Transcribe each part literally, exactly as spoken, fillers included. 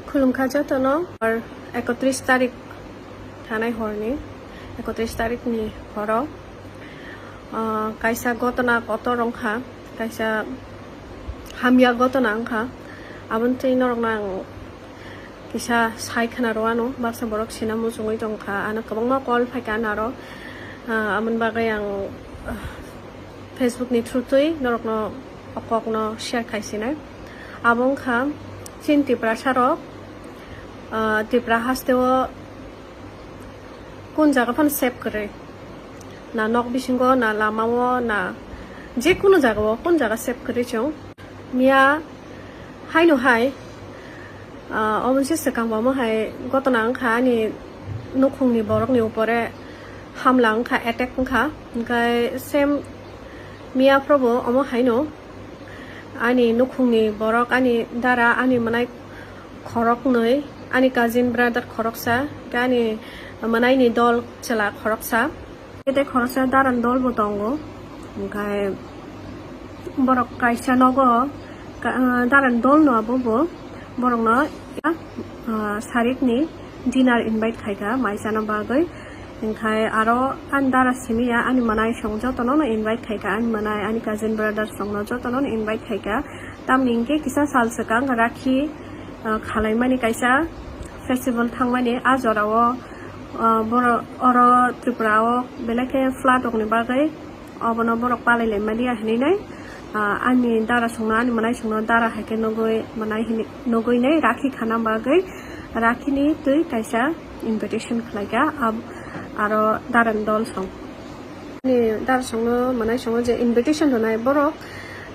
Khulumkha jotono, ar ekotris tarik thanai horni, ekotris tarikni horo, ah, kaisa gotona kotor wngkha, kaisa hamya gotona wngkha. Aboni twi norokno ang kisa sai khna rwano, baksa borok sina muchungwi tongkha, ano kwbangma call phaikha naro, ah, aboni bagwi ang, ah, Facebook ni through twi norokno o kokno share khaisinai. Abo wngkha chini Tiprasa rok, ah, Tripura haste o kun jaga phano safe kwrwi, na nok bisingo, na lama o, na je kunu jaga o, kun jaga safe kwrwi chwng. Miya haino hai, ah, omo se swkang bo omo hai gotona wngkha ani nukhungni borokni upore hamla wngkha, attack wngkha. Hwnkhe same miya phrobo omo haino ani nukhungni borok, ani dara, ani mwnai khoroknwi, ani cousin brother khoroksa, hwnkhe ani mwnaini dol chwla khoroksa. Tei khoroksa daran dol bo tongo, hwnkhe borok kaisa nogo ka-, ah, daran dol no abo bo borokno, ah, sarikni dinner invite khaikha mai chana bagwi, hwnkhe aro ani dara simi ya ani mwnai song jotono no invite khaikha, ani mwnai, ani cousin brother songno jotono no invite khaikha, tamni hwnkhe kisa sal swkang rakhi, ah, khalaimani kaisa festival thangmani a jorao. Ah, borok oro Tripura o belai khe flood rokni bagwi obono borok palai lai mani ya hinwi nai, ah, ani dara songno, ani mwnai songno dara hai khe nugwi mwnai hinwi nugwi nai rakhi khana bagwi rakhini twi kaisa invitation khlaikha, ab-, aro daran dol song. Ani dara songno, mwnai songno je invitation rwnai borok,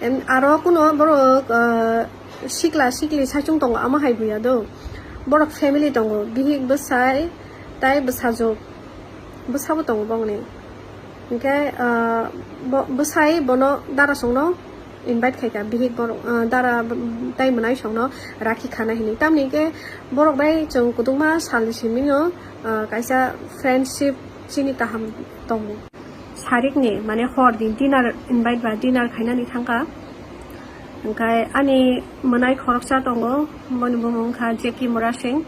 em, aro kuno borok, ah, sikla sikli saichung tongo, amo hai buya do. Borok family tongo, bihik bwsai tai bwsajwk, bwsabo tongo bongni. Hwnkhe, ah, bo-, bwsai bono dara songno invite khaikha, bihik borok, ah, dara tai mwnai songno rakhi khana hinwi. Tamni hwnkhe borok bai chwng kwdwkma salni simino, ah, kaisa friendship chini kaham tongo. Sarikni, mane, hor din dinner invite ba dinner khainani thangkha. Hwnkhe ani mwnai khoroksa tongo, boni bumung wngkha Jackie Murasing.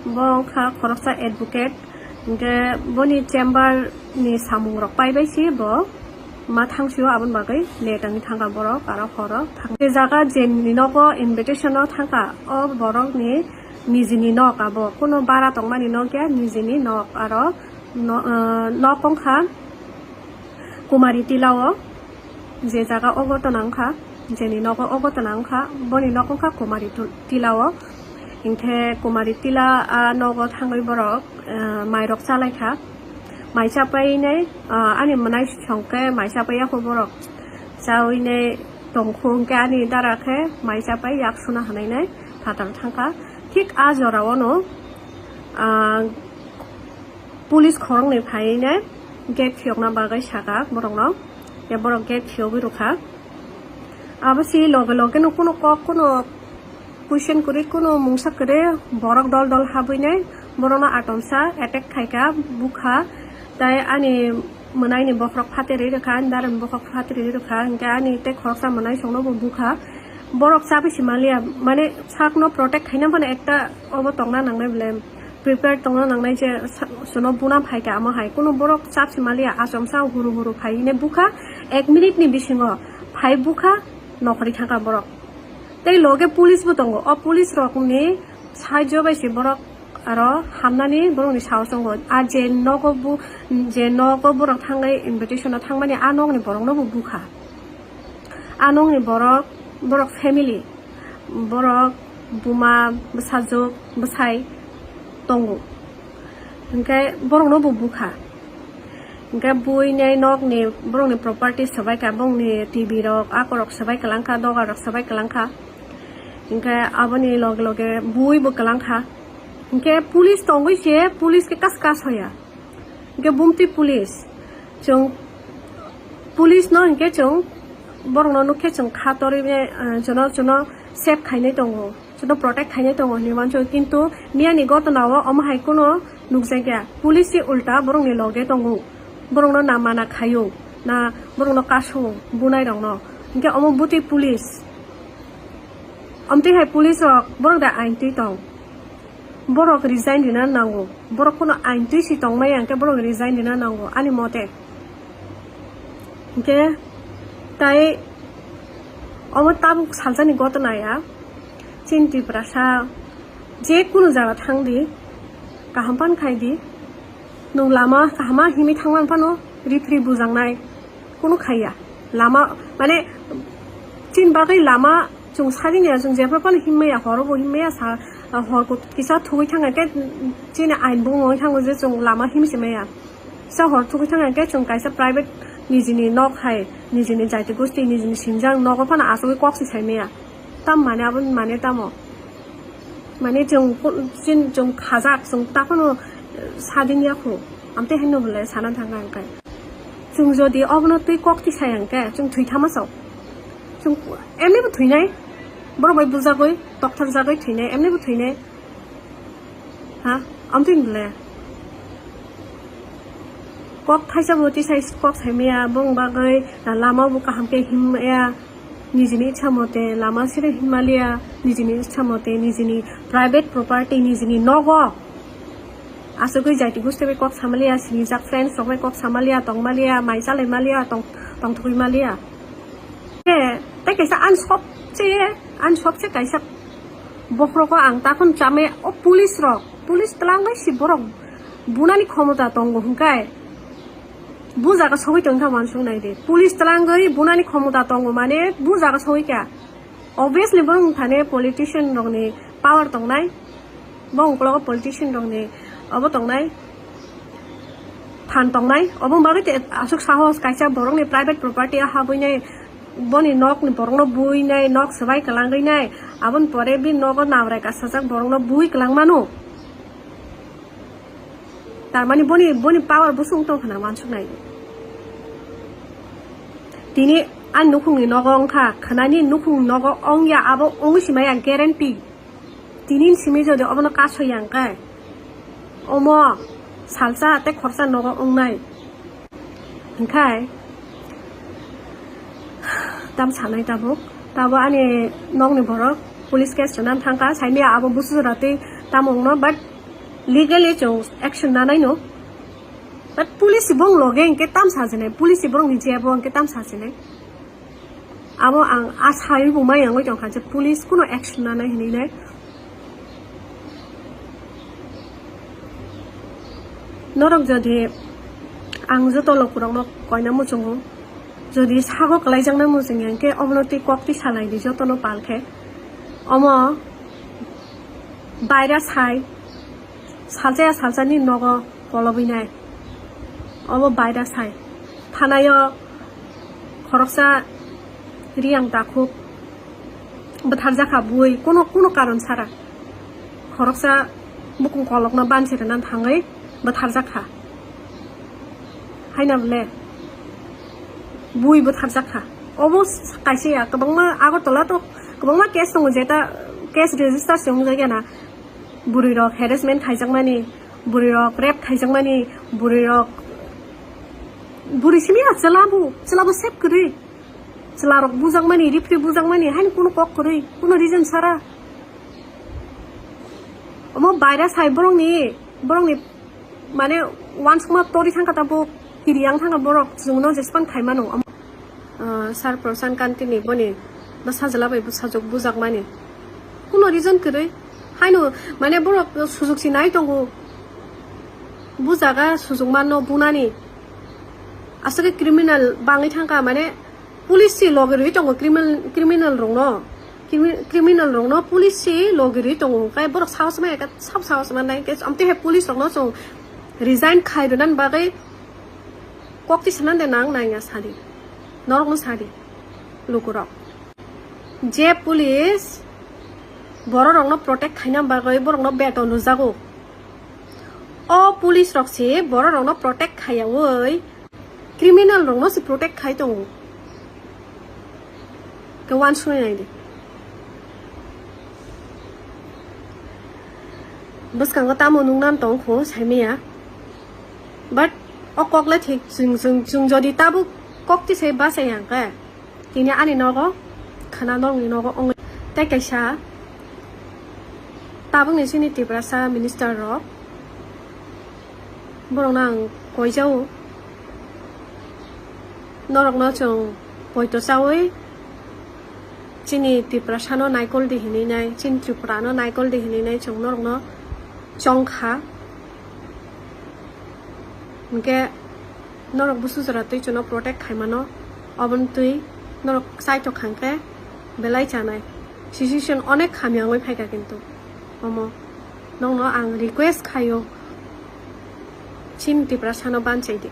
Bo wngkha khoroksa advocate. Hwnkhe boni chamber ni samung rok paibai se bo ma thangsio, aboni bagwi late wngwi thangkha borok, aro horo thang-, je jaga jeni nogo invitation o thangkha, o borokni nijini nok abo, kuno bara tongmani nok ya, nijini nok, aro no-, ah, nok wngkha Kumari Tila o, je jaga o gotona wngkha, jeni nogo o gotona wngkha, boni nok wngkha Kumari tu-, Tila o. Hwnkhe Kumari Tila a nogo thangwi borok, ah, mairok chalaikha. Mai chapai nai, ah, ani mwnai songkhe mai chapai yakho borok. Chawi nai tongkhu hwnkhe ani dara khe mai chapai yak suna hanai nai phatar thangkha. Thik a jora o no, ah, police khoroknwi phaiwi nai gate phiyokna bagwi sakha borokno. Ya borok gate phiyogwi rwkha. Abo si loge loge no kuno kok, kuno question kwrwi, kuno mungsa kwrwi, borok dol dol habwi nai borokno atomsa attack khaikha, bukha. Tai ani mwnaini bokhorok phaterwi rwkha, ani darani bokhorok phaterwi rwkha, hwnkhe ani tei khoroksa mwnai songno bo bukha. Borok chabi si manliya, mane sakno protect khaina phano ekta obo tongna nangnai bole, prepare tongna nangnai je sa-, sono buna phaikha amo hai. Kuno borok chap si manliya, achomsa huru huru phai hine bukha, ek minute ni bisingo phai bukha, nokhorwi thangkha borok. Tei loge police bo tongo, o police rokni sahajyo bai se borok aro hamnani borokni sahos tongo. A je nogo bu-, je nogo borok thangwi invitation o thangmani, a nokni borokno bo bukha. A nokni borok, borok family, borok buma, bwsajwk, bwsai tongo. Hwnkhe borokno bo bukha. Hwnkhe bui nai nokni borokni property swbaikha, bongni T V rok, akorok swbai kwlangkha, doga rok swbai kwlangkha. Hwnkhe aboni loge loge bui bo kwlangkha. Hwnkhe police tongwi se, police khe kas kas hoya. Hwnkhe bumtwi police. Chwng police no hwnkhe chwng borokno nukhe chwng kha torwi, eh, jono jono save khainai tongo. Joto protect khainai tongo hinwi wansukha, kintu miyani gotona o omo hai kheno nukjakya. Police se ulta borokni loge tongo, borokno na mana khaio, na borokno kaso, bunai rokno. Hinkhe omo bwtwi police. Omtwi hai police rok borok da ain twi tong? Borok resign rina nango, borok kono ain twi si tongmaya hwnkhe borok resign rina nango ani mote. Hwnkhe tai omo tabuk salsani gotona ya, chini Tiprasa je kunu jaga thang di, kaham pan khai di, nwng lama kahama himwi thangma phano rifri bujangnai kunu khaiya. Lama mane chini bagwi lama chwng sagini ya, chwng jephru phano himmaya, horo bo himmaya, sa hor kisa thugwi thangkhe chini ain bo wngwi thango je chwng lama himwi se maya. Sa hor thugwi thangkhe chwng kaisa private nijini nok hai, nijini jaiti gosti, nijini sinjang nogo phano asugwi kok se sai maya. Tam mane abo mane tamo? Mane chwng, chwng khajak, chwng takhwno sadin yakho. Amte haino bole sana thangkha hwnkhe. Chwng jodi obono twi kok tisai hwnkhe, chwng thwi thama sao. Chwng emni bo thwinai. Borok bai bujagwi, tokthar jagwi thwinai, emni bo thwinai. Ha? Amtwi bole. Kok thaisa bo tisai kok saimaya, bong bagwi na lama bo kaham khe himmaya. Nijini ichha mote lama sire himaliya, nijini ichha mote nijini private property, nijini nogo. Asugwi jaiti gusti bai kok samaliya, sinijak friends rok bai kok samaliya, tongmaliya, mai chalai maliya, tong, tongthugwi maliya. Te, te kaisa ani sobse, ani sobse kaisa bokhorogo ang takhon chamaya, o police rok, police twlangwi si borok bunani khomota tongo hwnkhe. Bu jaga sogwi tongkha wansuk nai di. Police twlangwi bunani khomota tongo mane bu jaga sogwi kha. Obviously borok thani politician rokni power tongnai. Bo ungkologo politician rokni obo tongnai. Phan tongnai. Obo bagwi te aswk sahos kaisa borokni private property o habwi nai, boni nokni borokno bui nai, nok swbai kwlangwi nai. Aboni pore bini nogo nabrai kasajak borokno bui kwlang mano. Tarmani boni, boni power bosong tong khna wansuk nai. Tini ani nukhungni nogo wngkha, khwnani nukhungni nogo wngya, abo wngwi simaya guarantee. Tini simi jodi obono kasoya hwnkhe, omo salsa tei khorsa nogo wngnai. Hwnkhe tam sanai tabuk, tabo ani nokni borok police case rwna thangkha, saimaya abo busu jora tei tamo wngno, but legally chwng action nanai no. But police bong loge hwnkhe tam sajinai, police borokni jebo hwnkhe tam sajinai. Abo ang asai bo mai wngwi tongkha je police kuno action nanai hinwi nai. Norok jodi ang joto lokurokno koina muchungo, jodi sago kwlaijaknai muchungya hwnkhe obono twi kok twi salai di jotono pal khe. Omo baira sai, salsa ya salsani nogo kolobwi nai. Obo baira sai. Thanaio khoroksa Riyang takhuk bwtharjakha bui, kuno, kuno karon sara. Khoroksa bukung kolokno bansi rwna thangwi bwtharjakha. Haina bole bui bwtharjakha. Obo kaisa ya, kwbangma Agartala to kwbangma case tongo, jeta case register se wngjakya na. Bwrwi rok harassment khaijakmani, bwrwi rok rape khaijakmani, bwrwi rok, bwrwi simi ya chwla bo, chwla bo sep kwrwi. Chwla rok bujakmani, rifri bujakmani, haini kuno kok kwrwi, kuno reason sara. Omo baira sai borokni, borokni mane wansukma tori thangkha tabuk, hiriyang thangkha borok, chwngno jespan khaimano. Ah, Sir Prasant Kanti ni boni bwsajwla bai bwsajwk bujakmani. Kuno reason kwrwi. Haino, mane, borok sujok si nai tongo. Bujaga sujok manno bunani. Aswk khe criminal bangwi thangkha, mane, police si logi rwi tongo criminal, criminal rokno. Crimi-, criminal rokno police si logi rwi tongo. Khe borok sahos maya khe sab sahos mannai. Khe amtwi hai police rokno chwng resign khai rwnani bagwi kok twi sanani de nang nangya sadi. Norokno sadi. Lukurok. Je police bororokno protect khaina bagwi borokno beton rwjago. O police rok se bororokno protect khaiyaui criminal rokno se protect khai tongo. Ke wansuknai naidi. Bwskango tamo nungnan tongkho saimaya. But o kokle thik chwng, chwng, chwng jodi tabuk kok tisai bachai hwnkhe, tini ani nogo khwna nokni nogo wngwi tei kaisa Tabukni chini Tiprasa minister rok, borokno ang koijao, norokno chwng poito chawi chini Tiprasano naikol di hinwi nai, chini Tripurano naikol di hinwi nai chwng norokno chongkha. Hinkhe norok busu jora twi chwngno protect khaimano, oboni twi norok chaitok khangkhe belai chanai. Situation onek hamya wngwi phaikha kintu. Omo nokno ang request khaio, chini Tiprasano banchaidi.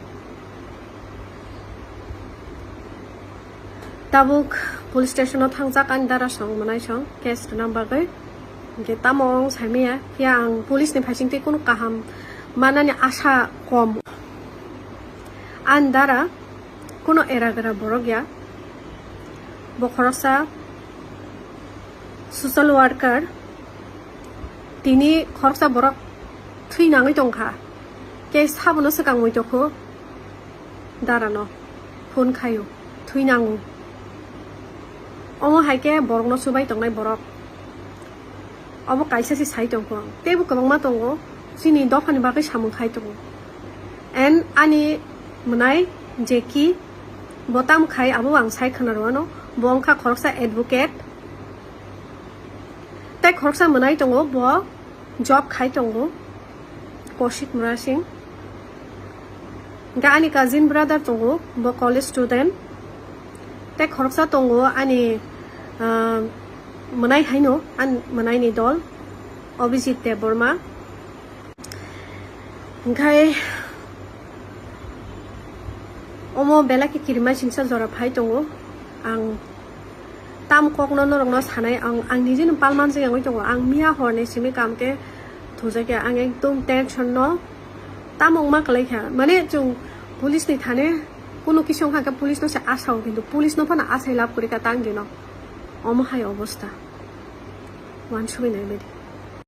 Tabuk police station o thangjak ani dara song mwnai song case rwna bagwi. Hinkhe tamo wng saimaya, phiya ang police ni phaising twi kunu kaham manani asa kom. Ani dara kunu era gra borok ya, bo khoroksa social worker, tini khoroksa borok thwi nangwi tongkha, case sabono swkang muitokho. Darano phone khaio, thwi nango. Omo hai khe borokno chubai tongnai borok. Obo kaisa se sai tongkho ang. Teibo kwbangma tongo, chini dophani bagwi samung khai tongo. And ani mwnai Jackie, bo tam khai abo ang sai khwna rwano. Bo wngkha khoroksa advocate. Tei khoroksa mwnai tongo, bo job khai tongo, Kaushik Murasing. Hinkhe ani cousin brother tongo, bo college student. Tei khoroksa tongo ani, ah, mwnai haino, ani mwnaini dol, Abhijit Debbarma. Hinkhe omo belai khe kirima singsa jora phai tongo. Ang tam kokno norokno sanai, ang, ang nijeno palman se wngwi tongo. Ang miya horni simi kam khe thujakya, ang ekdom tension no tamo wngma kwlai kha. Mane chwng police ni thane kuno kisa wngkha khe police no se asao, kintu police no phano asai lab kwrwi kha tang dino. Omo hai obostha. Wansugwi nai baidi.